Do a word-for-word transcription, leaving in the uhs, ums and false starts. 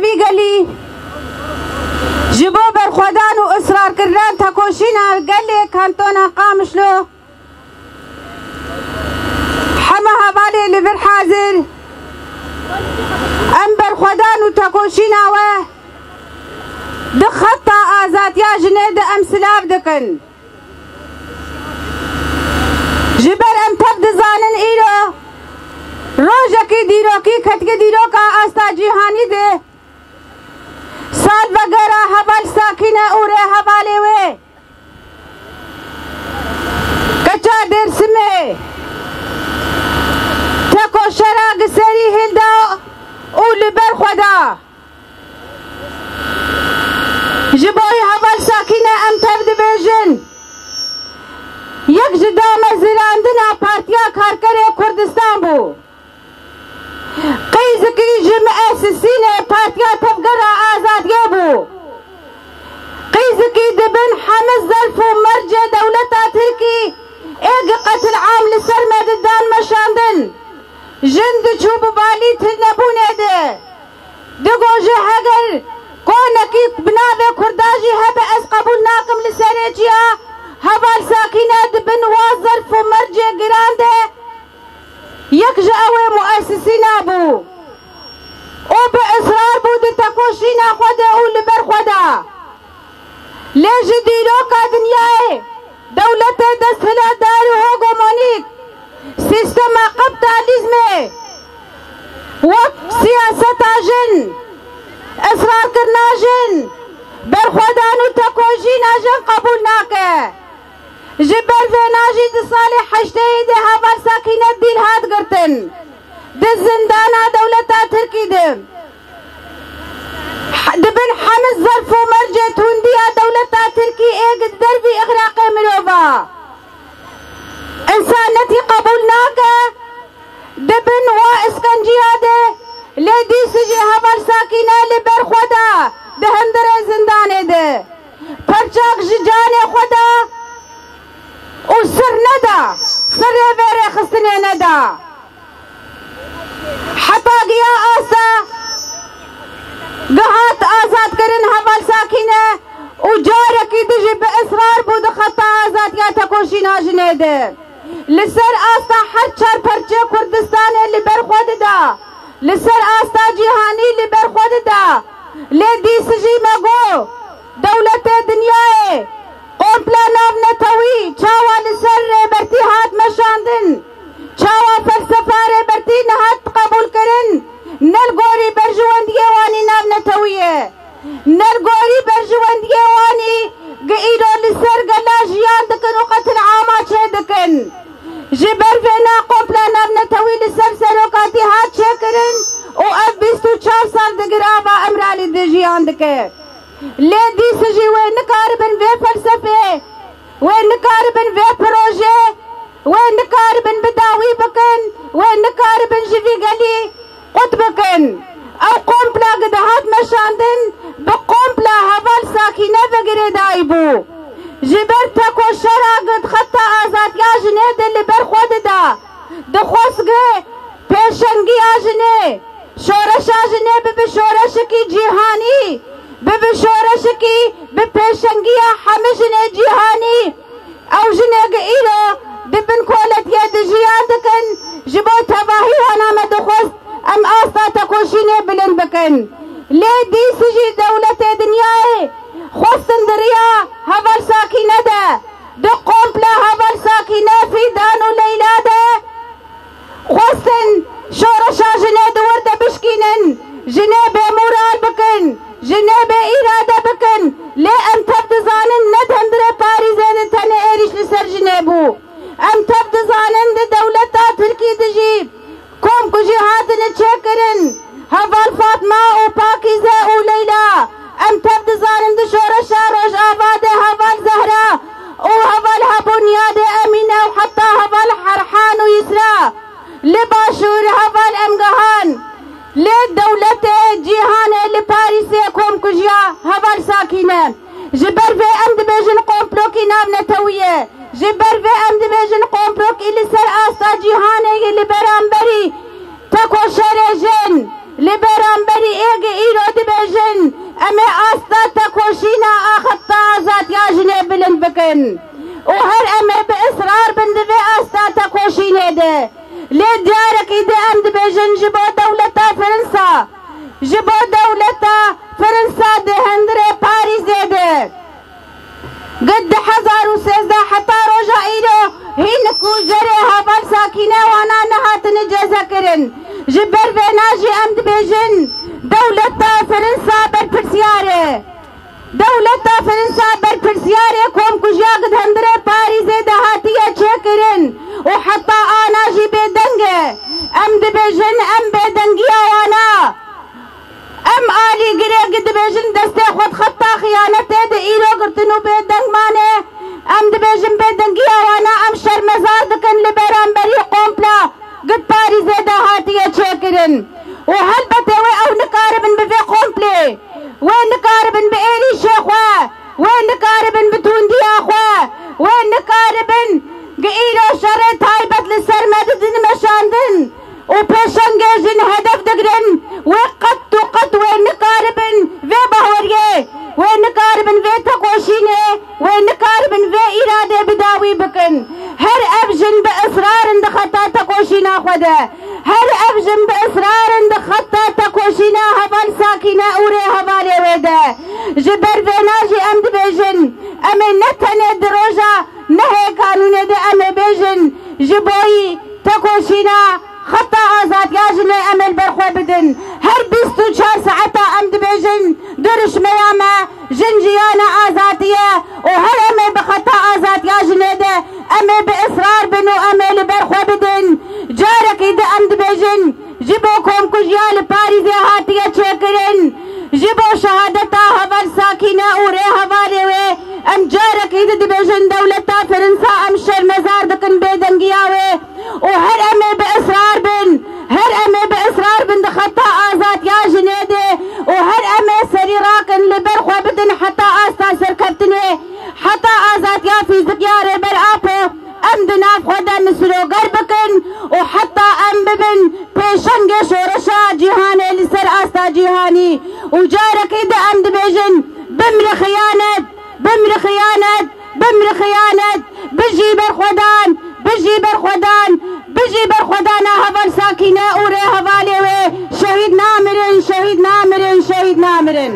Vî gelî ji bo berxwedan û israrkirina tekoşîna gelê kantona Qamişlo, heme hevalê li vir hazir, em berxwedan û tekoşîna we di xeta azadiya jinê de em silav dikin. Ji ber em tev dizanin îro rojekî dîrokî ketike dîroka asta cîhanî de, salvegera heval Sakîne û rêhevalê wê, keça Dêrsimê, tekoşera gi serî hilda û li ber xwe da. Ji bo heval Sakîne em tev dibêjin, yek ji damezirandina Partiya Karkerê Kurdistan bû. Qîzikî ji miesisînê Partiya Tevgera Azadiyê bû. Qîzikî di bin heme zerf û mercê dewleta Tirkî ê gi qetil'am li ser me didan meşandin, jin diçû bi balî tunebûnê de. Digo ji heger konekî bi navê Kurda jî hebe, ez qebûl nakim, li serê çiya heval Sakîne di bin wa zerf û mercê giran de yek ji ew ê muesisîna bû û bi israr bû di tekoşîna xwe de û li ber xwe de. Lê ji dîroka dinyayê, dewletê desthilatdar û hegemonîk, sîstema kapîtalîzmê wek siyaseta jin, israrkirina jin, berxwedan û tekoşîna jin qebûl nake. Ji ber vêna jî di salê heşteyê de heval Sakîne dîl hat girtin di zindana dewleta Tirkî de. Di bin hemî zerf û mercê tundiya dewleta Tirkî ê di dervî îxraqê mirova, însanetî qebûl nake. Di bin wa îskenciya de lê dîsî jî heval Sakîne li ber xwe da di hundirê zindanê de. Perçak ji canê xwe da û sir neda, sirê vê rêxistinê neda. Heta giya asta gihat azadkirin heval Sakîne û carekî din jî bi israr bû di xeta azadiya tekoşîna jinê de. Li ser asta her çar perçê Kurdistanê li ber xwe dida, li ser asta cîhanî li ber xwe dida. Lê dîs jî me got, dewletê dinyayê, kompla navnetewî çawa li ser Rêbertî hat meşandin, çawa felsefa Rêbertî nehat qebûlkirin, ne li gorî berjewendiyê wanî navnetewî ye. Ne li gorî berjewendiyê wanî gi îro li ser gela jiyan dikin û qetil'ama çêdikin. Ji ber vêna kompla navnetewî li ser serokatî hat çêkirin û ev bîst û çar sal digir ava Îmralî de jiyan dike. Lê dîs jî wê nikaribin vê felsefê, wê nikaribin vê projê, wê nikaribin bi dawî bikin, wê nikaribin ji vî gelî qut bikin. Ew kompla gi dihat meşandin, bi kompla heval Sakîne ve girêdayî bû. Ji ber tekoşera gi di xeta azadiya jinê de li ber xwe dida, dixwest gi pêşengiya jinê, şoreşa jinê bibe şoreşekî cîhanî, bibe şoreşekî bi pêşengiya hemî jinê cîhanî. Ew jinê gi îro di bin koletiyê de jiyan dikin, ji bo tevahî wana me dixwest em asta tekoşînê bilind bikin. Lê dîs jî dewletê dinyayê xwestin di riya heval Sakîne de, di kompla heval Sakîne, Fîdan û Leyla de, xwestin şoreşa jinê di wir de bişkînin, jinê bêmoral bikin, jinê bê îrade bikin. Lê em tev dizanin ne di hundirê Parîzê de tenê êrîş li ser jinê bû. Em tev dizanin di dewleta Tirkî de jî komkujî hatine çêkirin. Heval Fatma û Pakîze û Leyla, em tev dizanin di şoreşa Rojava de heval Zehra û heval Hebûniyadê Emîne û heta heval Herhan û Yisra li Başûr heval Emgehan, li dewletê cîhanê li Parîsê komkujiya heval Sakîne. Ji ber vê em dibêjin komplokî navnetewî ye. Ji ber vê em dibêjin komplokî li ser asta cîhanê ye li beramberî tekoşerê jin, li beramberî ê gi îro di û her em ê bi israr bin di vê asta tekoşînê de. Lê diyarekî de em dibêjin ji bo dewleta Firinsa, ji bo dewleta Firinsa di hundirê Parîzê de. Gi du hezar û sêzdeh heta roja îro hîn ku zerê heval Sakîne wana nehatine cezakirin. Ji ber vêna jî em dibêjin dewleta Firinsa berpirsiyar e. Dewleta Firinsa berpirsiyar e komkujiya gi di hundirê Parîzê de hatiye çêkirin û heta ana jî bêdeng e. Em dibêjin em bêdengiya wana Em alîgirê gi dibêjin destê xwe di xeta xiyanetê de îro girtin û bêdeng mane. Em dibêjin bêdengiya wana em şermezar dikin li beramberî kompla gi Parîzê de hatiye çêkirin. Û helbetê wê ew nikaribin bi vê komplê, wê nikaribin bi êrîşê xwe, wê nikaribin bi tundiya xwe, wê nikaribin gi îro şerê taybet li ser me didin meşandin. û pêşengê jin hedef digirin, wê qet û qet wê nikaribin vê baweriyê, wê nikaribin vê tekoşînê, wê nikaribin vê îradê bi dawî bikin. Her ev jin bi israr in di xeta tekoşîna xwe de. Her ev jin bi israr in di xeta tekoşîna heval Sakîne û rêhevalê wê de. Ji ber vêna jî em dibêjin, em ê ne tenê di roja nehê kanûnê de em ê bêjin, ji boyî tekoşîna xeta azadiya jinê em ê li ber xwe bidin. Her bîst û çar saeta em dibêjin, dirişmeya me jin jiyana azadî ye û her em ê bi xeta azadiya jinê de em ê bi israr bin û em ê li ber xwe bidin. Carekî di em dibêjin, ji bo komkujiya li Parîzê hatiye çêkirin, ji bo şehadeta heval Sakîne û rêhevalê wê, em carekî di dibêjin dewleta Firinsa em şermezar dikin bêdengiya wê û her em ê bi israr bin, her em ê bi israr bin di xeta azadiya jinê de û her em ê serî rakin li ber xwe bidin heta asta serkeftinê, heta azadiya fîzikî ya Rêber Apo. Em di nav xwe de misroger bikin û heta em bibin pêşengê şoreşa cîhanê li ser asta cîhanî. Û carekî di em dibêjin, bimri xiyanet, bimri xiyanet, bimri xiyanet, bijî berxwedan, bijî berxwedan, bijî berxwedana heval Sakîne û rêhevalê wê. Şehîd namirin, şehîd namirin, şehîd namirin.